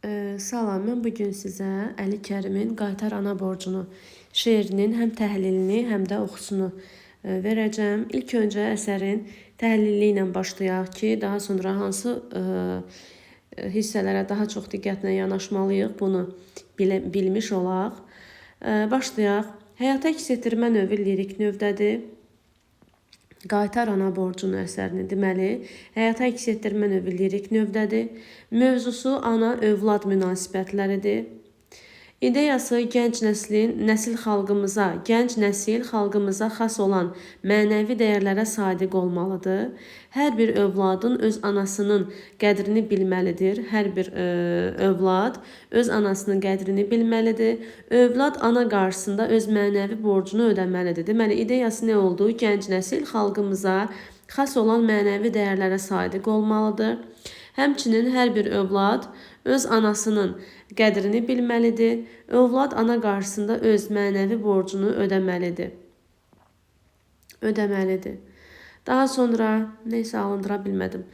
Salam, mən bu gün sizə Əli Kərimin Qaytar Ana Borcunu şeirinin həm təhlilini, həm də oxusunu verəcəm. İlk öncə əsərin təhlili ilə başlayaq ki, daha sonra hansı hissələrə daha çox diqqətlə yanaşmalıyıq, bunu bilmiş olaq. Başlayaq. Həyata əks etdirmə növü lirik növdədir. Qaytar Ana Borcunu əsərini, deməli, həyata əks etdirmə növü lirik növdədir. Mövzusu ana-övlad münasibətləridir. İdeyası gənc nəslin, nəsil xalqımıza, gənc nəsil xalqımıza xas olan mənəvi dəyərlərə sadiq olmalıdır. Hər bir övladın öz anasının qədrini bilməlidir. Hər bir övlad öz anasının qədrini bilməlidir. Övlad ana qarşısında öz mənəvi borcunu ödəməlidir. Deməli, ideyası nə oldu? Gənc nəsil xalqımıza xas olan mənəvi dəyərlərə sadiq olmalıdır. Həmçinin hər bir övlad öz anasının qədrini bilməlidir. Övlad ana qarşısında öz mənəvi borcunu ödəməlidir. Ödəməlidir. Daha sonra neysə alındıra bilmədim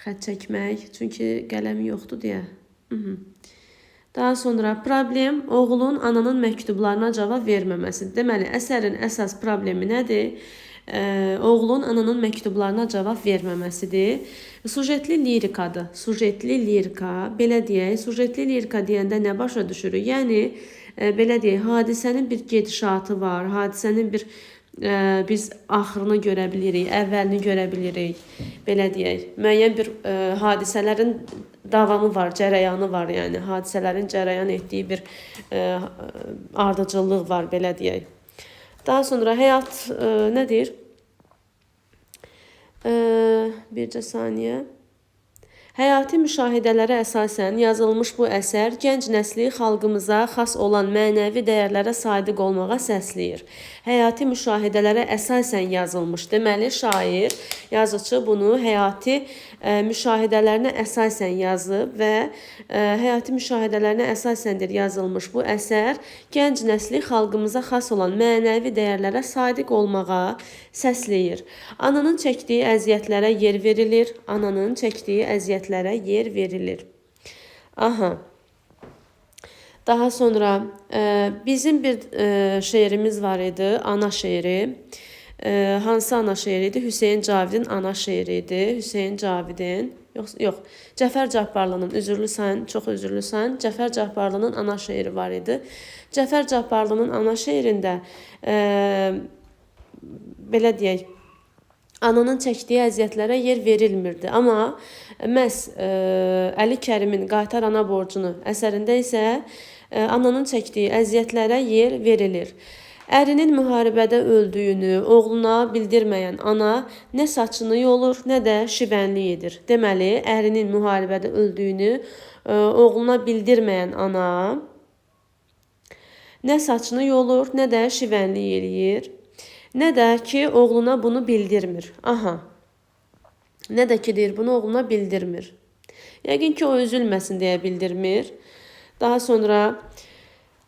xətt çəkmək, çünki qələmi yoxdur deyə. Daha sonra problem oğlun ananın məktublarına cavab verməməsidir. Deməli, əsərin əsas problemi nədir? Oğlun ananın məktublarına cavab verməməsidir. Sujetli lirikadır. Sujetli lirika, belə deyək, sujetli lirika deyəndə nə başa düşürük? Yəni, belə deyək, hadisənin bir gedişatı var, hadisənin bir biz axırını görə bilirik, əvvəlini görə bilirik, belə deyək. Müəyyən bir hadisələrin davamı var, cərəyanı var, yəni hadisələrin cərəyan etdiyi bir ardıcıllıq var, belə deyək. Daha sonra həyat nə deyir? Bircə saniyə. Həyati müşahidələrə əsasən yazılmış bu əsər gənc nəsli xalqımıza xas olan mənəvi dəyərlərə sadiq olmağa səsləyir. Həyati müşahidələrə əsasən yazılmış. Deməli, şair, yazıçı bunu həyati müşahidələrinə əsasən yazıb və həyati müşahidələrinə əasəndir yazılmış bu əsər gənc nəsli xalqımıza xas olan mənəvi dəyərlərə sadiq olmağa səsləyir. Ananın çəkdiyi əziyyətlərə yer verilir. Ananın çəkdiyi əziyyətlərə yer verilir. Aha. Daha sonra bizim bir şeirimiz var idi, ana şeiri. Hansı ana şeiri idi? Hüseyn Cavidin ana şeiri idi. Hüseyn Cavidin, yox, yox, Cəfər Cabbarlının, üzrlüsən, çox üzrlüsən. Cəfər Cabbarlının ana şeiri var idi. Cəfər Cabbarlının ana şeirində belə deyək, ananın çəkdiyi əziyyətlərə yer verilmirdi. Amma məhz Əli Kərimin Qaytar Ana Borcunu əsərində isə ananın çəkdiyi əziyyətlərə yer verilir. Ərinin müharibədə öldüyünü oğluna bildirməyən ana nə saçını yolur, nə də şivənlik edir. Deməli, ərinin müharibədə öldüyünü oğluna bildirməyən ana nə saçını yolur, nə də şivənlik eləyir. Nə də ki, oğluna bunu bildirmir. Aha. Nə də ki, deyir, bunu oğluna bildirmir. Yəqin ki, o üzülməsin deyə bildirmir. Daha sonra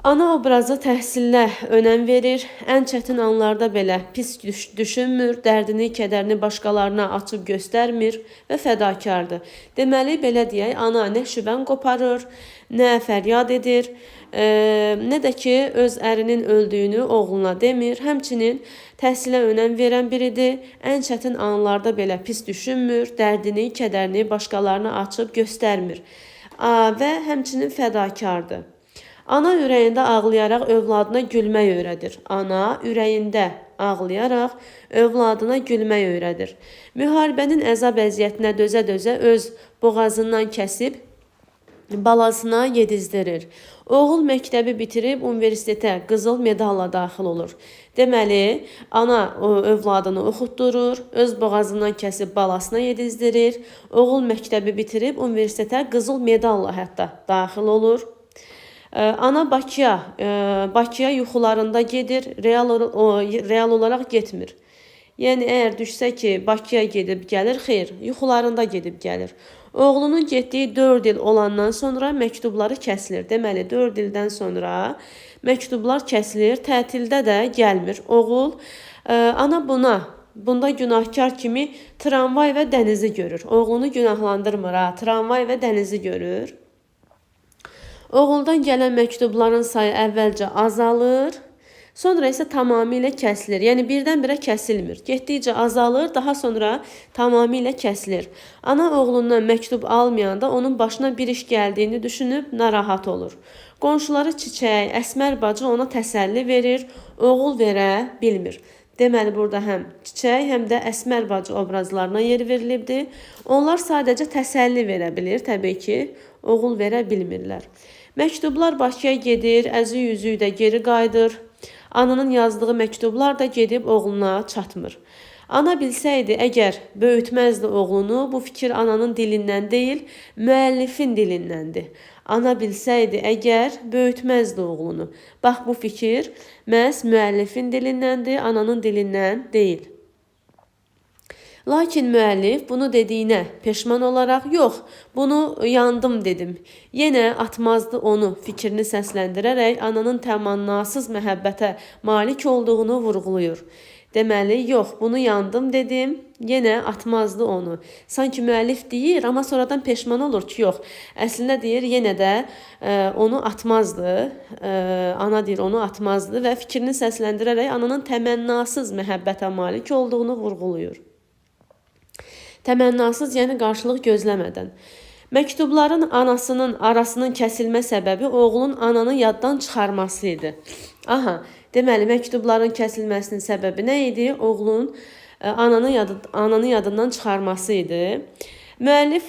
ana obrazı təhsilinə önəm verir. Ən çətin anlarda belə pis düşünmür, dərdini, kədərini başqalarına açıb göstərmir və fədakardır. Deməli, belə deyək, ana nə şübən qoparır, nə fəryad edir, nə də ki, öz ərinin öldüyünü oğluna demir. Həmçinin təhsilə önəm verən biridir. Ən çətin anlarda belə pis düşünmür, dərdini, kədərini başqalarına açıb göstərmir və həmçinin fədakardır. Ana ürəyində ağlayaraq övladına gülmək öyrədir. Ana ürəyində ağlayaraq övladına gülmək öyrədir. Müharibənin əzab əziyyətinə dözə-dözə öz boğazından kəsib balasına yedizdirir. Oğul məktəbi bitirib universitetə qızıl medalla daxil olur. Deməli, ana övladını oxutdurur, öz boğazından kəsib balasına yedizdirir. Oğul məktəbi bitirib universitetə qızıl medalla hətta daxil olur. Ana Bakıya yuxularında gedir, real olaraq getmir. Yəni, əgər düşsə ki, Bakıya gedib gəlir, xeyr, yuxularında gedib gəlir. Oğlunun getdiyi 4 il olandan sonra məktubları kəsilir. Deməli, 4 ildən sonra məktublar kəsilir, tətildə də gəlmir. Oğul, ana bunda günahkar kimi tramvay və dənizi görür. Oğlunu günahlandırmır, ha, tramvay və dənizi görür. Oğuldan gələn məktubların sayı əvvəlcə azalır, sonra isə tamamilə kəsilir. Yəni birdən-birə kəsilmir. Getdikcə azalır, daha sonra tamamilə kəsilir. Ana oğlundan məktub almayanda onun başına bir iş gəldiyini düşünüb narahat olur. Qonşuları Çiçək, Əsmər bacı ona təsəlli verir, oğul verə bilmir. Deməli, burada həm Çiçək, həm də Əsmər bacı obrazlarına yer verilibdir. Onlar sadəcə təsəlli verə bilir, təbii ki, oğul verə bilmirlər. Məktublar Bakıya gedir, əzi yüzüyü də geri qayıdır. Ananın yazdığı məktublar da gedib oğluna çatmır. Ana bilsəydi, əgər böyütməzdi oğlunu, bu fikir ananın dilindən deyil, müəllifin dilindəndir. Ana bilsəydi, əgər böyütməzdi oğlunu. Bax, bu fikir məhz müəllifin dilindəndir, ananın dilindən deyil. Lakin müəllif bunu dediyinə peşman olaraq, yox, bunu yandım dedim, yenə atmazdı onu fikrini səsləndirərək ananın təmannasız məhəbbətə malik olduğunu vurğuluyur. Deməli, yox, bunu yandım dedim, yenə atmazdı onu. Sanki müəllif deyir, amma sonradan peşman olur ki, yox, əslində deyir, yenə də onu atmazdı, ana deyir, onu atmazdı və fikrini səsləndirərək ananın təmənnasız məhəbbətə malik olduğunu vurğuluyur. Təmənnasız, yəni qarşılıq gözləmədən. Məktubların anasının arasının kəsilmə səbəbi oğlun ananı yaddan çıxarması idi. Aha, deməli, məktubların kəsilməsinin səbəbi nə idi? Oğlun ananı yadından çıxarması idi. Müəllif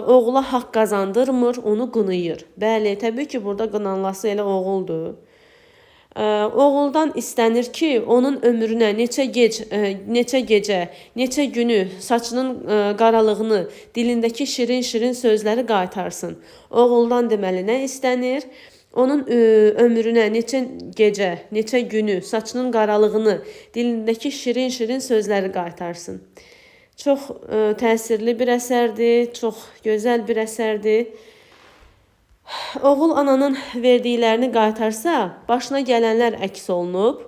oğula haqq qazandırmır, onu qınayır. Bəli, təbii ki, burada qınanlası elə oğuldur. Oğuldan istənir ki, onun ömrünə neçə gecə, neçə günü, saçının qaralığını, dilindəki şirin-şirin sözləri qaytarsın. Oğuldan deməli nə istənir? Onun ömrünə neçə gecə, neçə günü, saçının qaralığını, dilindəki şirin-şirin sözləri qaytarsın. Çox təsirli bir əsərdir, çox gözəl bir əsərdir. Oğul ananın verdiklərini qaytarsa, başına gələnlər əks olunub.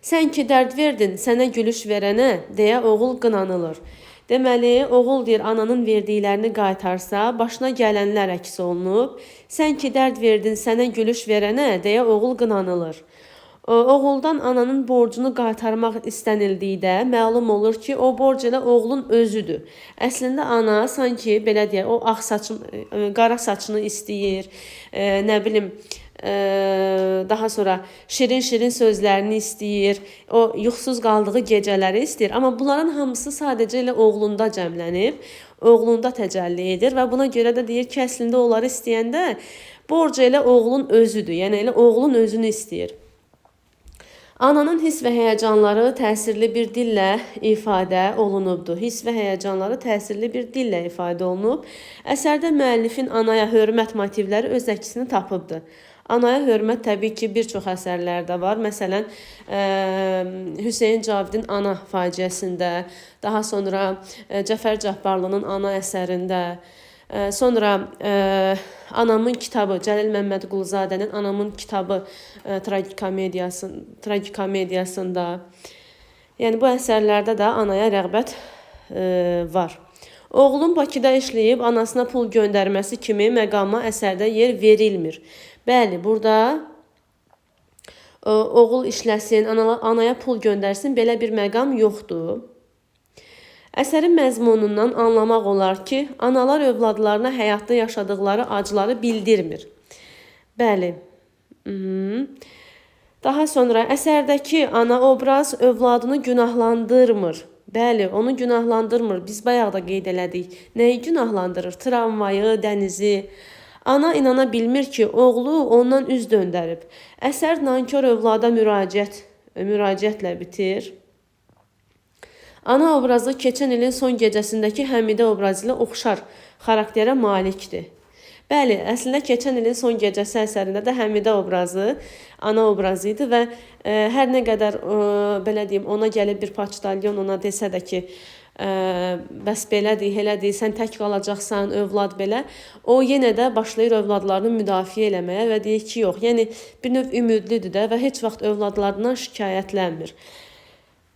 Sən ki dərd verdin, sənə gülüş verənə, deyə oğul qınanılır. Deməli, oğul deyir, ananın verdiklərini qaytarsa, başına gələnlər əks olunub. Sən ki dərd verdin, sənə gülüş verənə, deyə oğul qınanılır. Oğuldan ananın borcunu qaytarmaq istənildikdə məlum olur ki, o borc elə oğlun özüdür. Əslində ana sanki belə deyək, o ağ saçın, qara saçını istəyir, nə bilim, daha sonra şirin-şirin sözlərini istəyir, o yuxusuz qaldığı gecələri istəyir. Amma bunların hamısı sadəcə elə oğlunda cəmlənib, oğlunda təcəlli edir və buna görə də deyir ki, əslində onları istəyəndə borc elə oğlun özüdür, yəni elə oğlun özünü istəyir. Ananın hiss və həyəcanları təsirli bir dillə ifadə olunubdur. Hiss və həyəcanları təsirli bir dillə ifadə olunub. Əsərdə müəllifin anaya hörmət motivləri öz əksini tapıbdır. Anaya hörmət təbii ki, bir çox əsərlərdə var. Məsələn, Hüseyn Cavidin Ana faciəsində, daha sonra Cəfər Cabbarlının Ana əsərində, sonra Anamın kitabı, Cəlil Məmmədquluzadənin Anamın kitabı tragikomediyasında. Yəni, bu əsərlərdə də anaya rəğbət var. Oğlun Bakıda işləyib anasına pul göndərməsi kimi məqama əsərdə yer verilmir. Bəli, burada oğul işləsin, anaya pul göndərsin, belə bir məqam yoxdur. Əsərin məzmunundan anlamaq olar ki, analar övladlarına həyatda yaşadıqları acıları bildirmir. Bəli. Daha sonra əsərdəki ana obraz övladını günahlandırmır. Bəli, onu günahlandırmır. Biz bayaq da qeyd elədik. Nəyi günahlandırır? Tramvayı, dənizi. Ana inana bilmir ki, oğlu ondan üz döndərib. Əsər nankor övlada müraciətlə bitir. Ana obrazı keçən ilin son gecəsindəki Həmidə obrazı ilə oxşar xarakterə malikdir. Bəli, əslində keçən ilin son gecəsi əsərində də Həmidə obrazı ana obrazı idi və hər nə qədər belə deyim, ona gəlib bir poçtalyon ona desə də ki, bəs belədir, elədir, sən tək qalacaqsan, övlad belə, o yenə də başlayır övladlarını müdafiə eləməyə və deyir ki, yox, yəni bir növ ümidlidir də və heç vaxt övladlarından şikayətlənmir.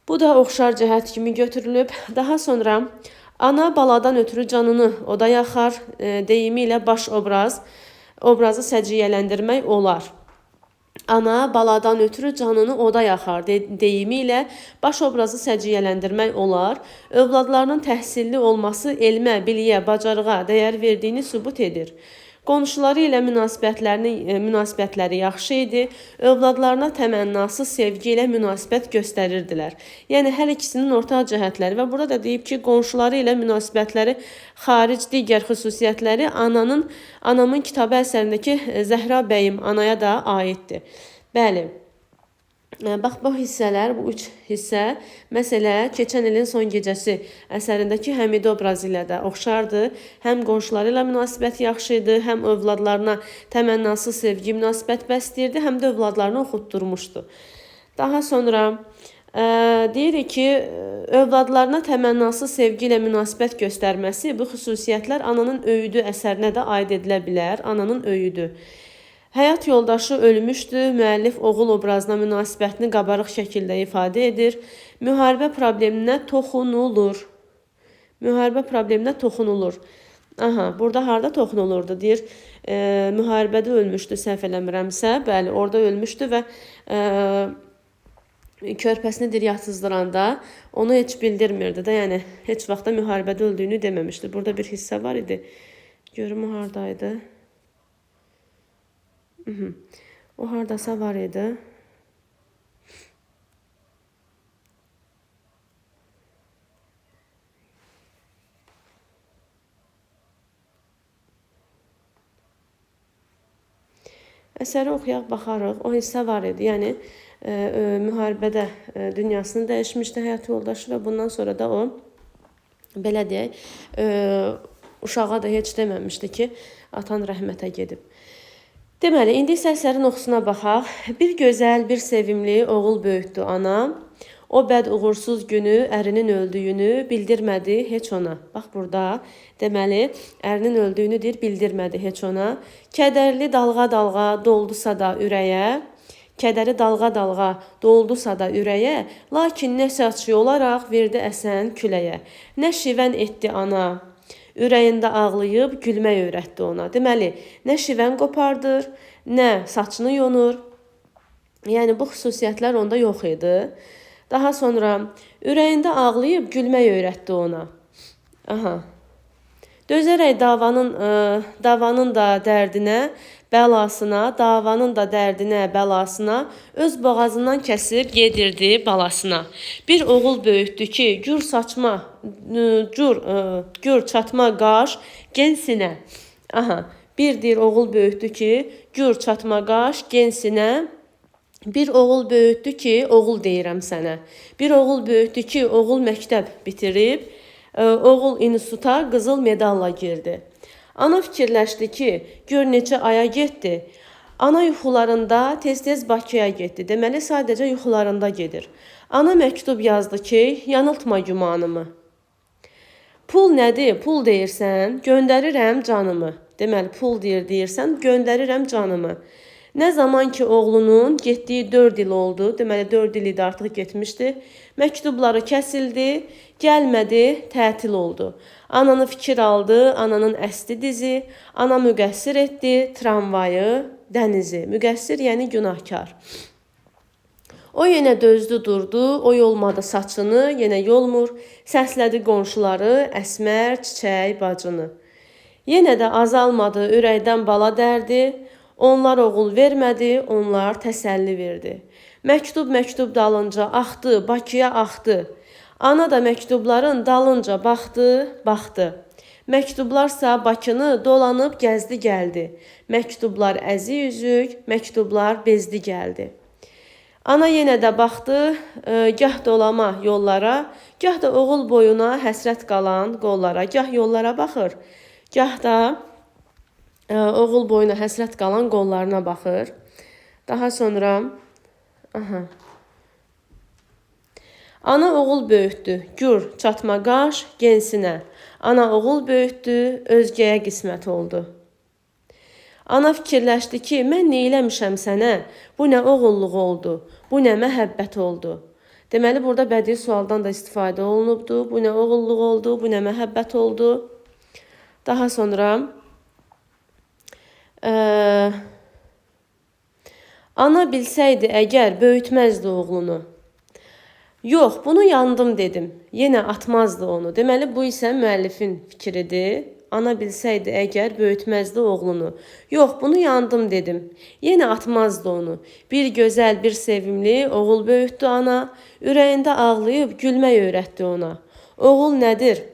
Bu da oxşar cəhət kimi götürülüb. Daha sonra ana baladan ötürü canını oda yaxar deyimi ilə baş obraz obrazı səciyyələndirmək olar? Ana baladan ötürü canını oda yaxar deyimi ilə baş obrazı səciyyələndirmək olar. Övladlarının təhsilli olması elmə, biliyə, bacarığa dəyər verdiyini sübut edir. Qonşuları ilə münasibətləri yaxşı idi. Övladlarına təmənnasız sevgi ilə münasibət göstərirdilər. Yəni, hər ikisinin ortaq cəhətləri və burada da deyib ki, qonşuları ilə münasibətləri xaric digər xüsusiyyətləri anamın kitabı əsərindəki Zəhra bəyim anaya da aiddir. Bəli. Bax, bu hissələr, bu üç hissə, məsələ, Keçən ilin son gecəsi əsərindəki Həmidə obrazı ilə də oxşardır. Həm qonşuları ilə münasibəti yaxşı idi, həm övladlarına təmənnasız sevgi münasibət bəsləyirdi, həm də övladlarını oxutdurmuşdu. Daha sonra deyirik ki, övladlarına təmənnasız sevgi ilə münasibət göstərməsi, bu xüsusiyyətlər Ananın öyüdü əsərinə də aid edilə bilər. Ananın öyüdü. Həyat yoldaşı ölmüşdü, müəllif oğul obrazına münasibətini qabarıq şəkildə ifadə edir. Müharibə probleminə toxunulur. Müharibə probleminə toxunulur. Aha, burada harda toxunulurdu? Deyir, müharibədə ölmüşdü, səhv eləmirəmsə. Bəli, orada ölmüşdü və körpəsini deyir, yatızdıranda onu heç bildirmirdi də, yəni heç vaxtda müharibədə öldüyünü deməmişdi. Burada bir hissə var idi. Görüm o haradaydı. O hardasa var idi. Əsəri oxuyaq, baxarıq. O hissə var idi. Yəni, müharibədə dünyasını dəyişmişdi həyat yoldaşı və bundan sonra da o, belə deyək, uşağa da heç deməmişdi ki, atan rəhmətə gedib. Deməli, indi isə əsərin oxusuna baxaq. Bir gözəl, bir sevimli oğul böyütdü ana. O bəd uğursuz günü, ərinin öldüyünü bildirmədi heç ona. Bax burada, deməli, ərinin öldüyünü deyir, bildirmədi heç ona. Kədərli dalğa-dalğa doldusa da ürəyə, kədəri dalğa-dalğa doldusa da ürəyə, lakin nə saç yolaraq verdi əsən küləyə. Nə şivən etdi ana, ürəyində ağlayıb gülmək öyrətdi ona. Deməli, nə şivən qopardır, nə saçını yonur. Yəni, bu xüsusiyyətlər onda yox idi. Daha sonra ürəyində ağlayıb gülmək öyrətdi ona. Aha. Dözərək davanın da dərdinə, bəlasına, davanın da dərdinə, bəlasına, öz boğazından kəsib yedirdi balasına. Bir oğul böyütdü ki, gür saçma, gür çatma qaş, gen sinə. Aha, bir deyir oğul böyütdü ki, gür çatma qaş, gen sinə. Bir oğul böyütdü ki, oğul deyirəm sənə. Bir oğul böyütdü ki, oğul məktəb bitirib, oğul instituta qızıl medalla girdi. Ana fikirləşdi ki, gör neçə aya getdi. Ana yuxularında tez-tez Bakıya getdi. Deməli, sadəcə yuxularında gedir. Ana məktub yazdı ki, yanıltma gümanımı. Pul nədir? Pul deyirsən, göndərirəm canımı. Deməli, pul deyirsən, göndərirəm canımı. Nə zaman ki, oğlunun getdiyi 4 il oldu, deməli, 4 il idi artıq getmişdi, məktubları kəsildi, gəlmədi, tətil oldu. Ananı fikir aldı, ananın əsdi dizi, ana müqəssir etdi, tramvayı, dənizi. Müqəssir, yəni günahkar. O yenə dözdü, durdu, o yolmadı saçını, yenə yolmur, səslədi qonşuları, Əsmər, Çiçək, bacını. Yenə də azalmadı ürəkdən bala dərdi, onlar oğul vermədi, onlar təsəlli verdi. Məktub dalınca axdı, Bakıya axdı. Ana da məktubların dalınca baxdı, baxdı. Məktublarsa Bakını dolanıb gəzdi, gəldi. Məktublar əzi üzük, məktublar bezdi, gəldi. Ana yenə də baxdı, gah dolama yollara, gah da oğul boyuna həsrət qalan qollara, gah yollara baxır, gah da oğul boyuna həsrət qalan qollarına baxır. Daha sonra, aha. Ana oğul böyütdü, gür, çatma qaş, gensinə. Ana oğul böyütdü, özgəyə qismət oldu. Ana fikirləşdi ki, mən nə eləmişəm sənə? Bu nə oğulluq oldu, bu nə məhəbbət oldu. Deməli, burada bədii sualdan da istifadə olunubdur. Bu nə oğulluq oldu, bu nə məhəbbət oldu. Daha sonra Ana bilsəydi əgər, böyütməzdi oğlunu. Yox, bunu yandım dedim. Yenə atmazdı onu. Deməli, bu isə müəllifin fikridir. Ana bilsəydi əgər, böyütməzdi oğlunu. Yox, bunu yandım dedim. Yenə atmazdı onu. Bir gözəl, bir sevimli oğul böyütdü ana. Ürəyində ağlayıb gülmək öyrətdi ona. Oğul nədir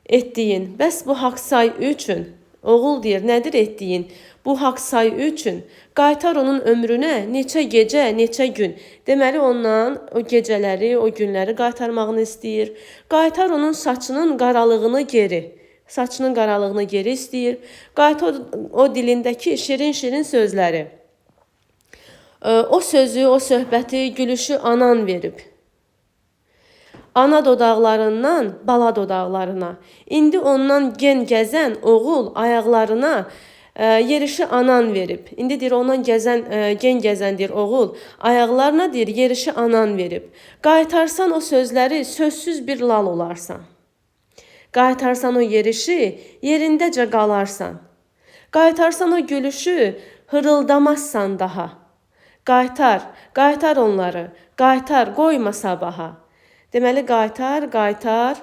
etdiyin? Bəs bu haqq say üçün. Oğul deyir, nədir etdiyin? Bu haqq say üçün. Qaytar onun ömrünə neçə gecə, neçə gün. Deməli, ondan o gecələri, o günləri qaytarmağını istəyir. Qaytar onun saçının qaralığını geri. Saçının qaralığını geri istəyir. Qaytar o dilindəki şirin-şirin sözləri. O sözü, o söhbəti, gülüşü anan verib. Ana dodaqlarından bala dodaqlarına. İndi ondan gen gəzən oğul ayaqlarına yerişi anan verib. İndi deyir, ondan gəzən, gen gəzən deyir oğul ayaqlarına deyir, yerişi anan verib. Qaytarsan o sözləri, sözsüz bir lal olarsan. Qaytarsan o yerişi, yerindəcə qalarsan. Qaytarsan o gülüşü, hırıldamazsan daha. Qaytar, qaytar onları, qaytar, qoyma sabaha. Deməli, qaytar, qaytar,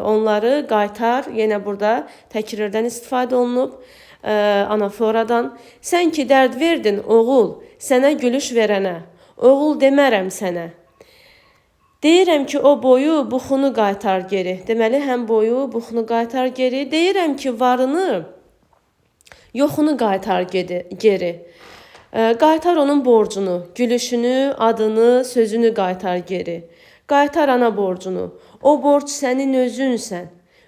onları qaytar. Yenə burada təkrirdən istifadə olunub, anaforadan. Sən ki dərd verdin, oğul, sənə gülüş verənə. Oğul demərəm sənə. Deyirəm ki, o boyu, buxunu qaytar geri. Deməli, həm boyu, buxunu qaytar geri. Deyirəm ki, varını, yoxunu qaytar geri. Qaytar onun borcunu, gülüşünü, adını, sözünü qaytar geri. Qaytar ana borcunu. O borc sənin özünsən.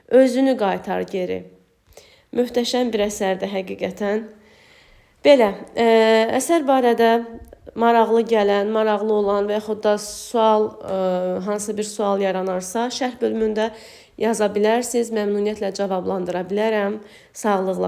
Özünü qaytar geri. Möhtəşəm bir əsərdir həqiqətən. Belə, əsər barədə maraqlı gələn, maraqlı olan və yaxud da sual, hansı bir sual yaranarsa, şərh bölümündə yaza bilərsiniz. Məmnuniyyətlə cavablandıra bilərəm. Sağlıqla.